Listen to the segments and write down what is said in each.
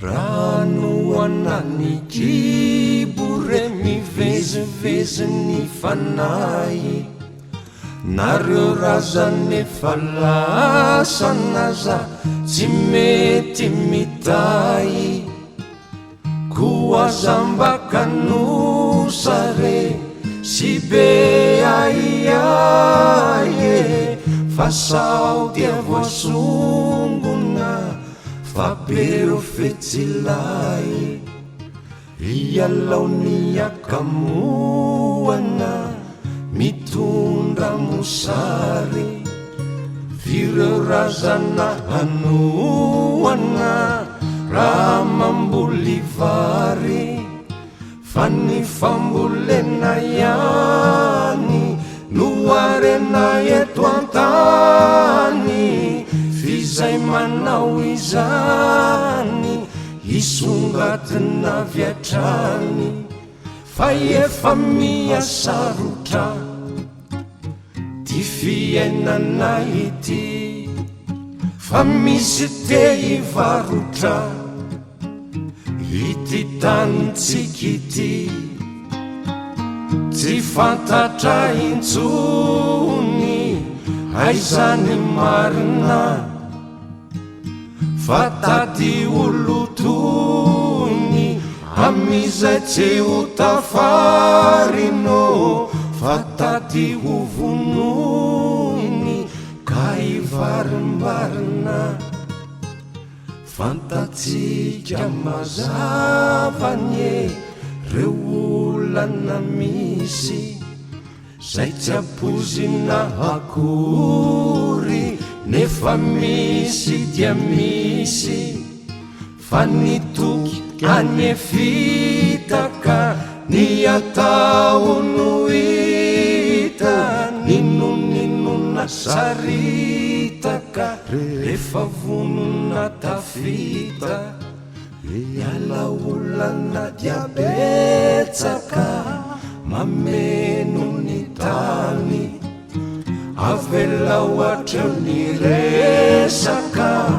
Rano anany kibo re mivezivezy ny fanahy Nareo razana efa lasana aza tsy mety mitahy Koa aza mba kanosa re sy be ahiahy e Fa sao dia voasongona fa be reo fetsilahy Ialao ny hakamoana mitondra mosary F'ireo razana hanohana raha mamboly vary Fa ny fambolena ihany no harena eto an-tany F'izay manao izany hisongadina avy hatrany Fa efa miha sarotra ty fiainana ity Fa misy te hivarotra Ity tanintsika ity tsy fantatra intsony aiza ny marina fa tady ho lotoiny amin'izay tsy ho tafarino fa tady ho vonoiny ka hivarimbarina. Fantatsika mazava anie reo olana misy Zay tsy ampoizina akory nefa misy dia misy Fa ny toky anie fitaka ny atao no hita N'inon'inona saritaka Rehefa vonona tafita Miala olana dia betsaka Mameno ny tany Avelao hatreo ny resaka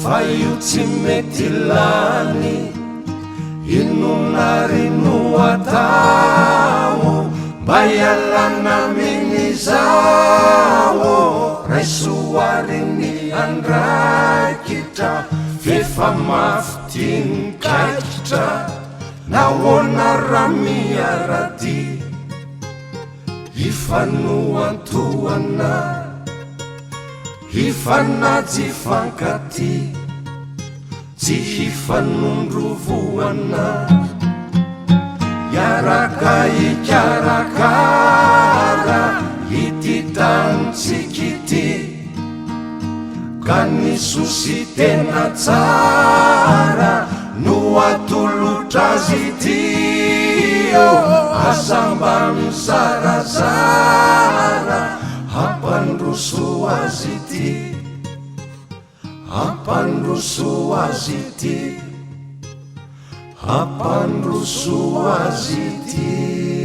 Fa io tsy mety lany Inona ary no atao Mba hialana amin'izao Raiso ary ny andraikitra F'efa mafy ty ny kaikitra Nahoana raha miara-dia Hifanohantohana Hifanaja hifankatia Tsy hifanondrovohana Hiaraka hikarakara Ity tanintsika ity Ka ny soa sy tena tsara No atolotra azy ity oh, Aza mba mizarazara Hampandroso azy ity Hampandroso azy ity Hampandroso azy ity.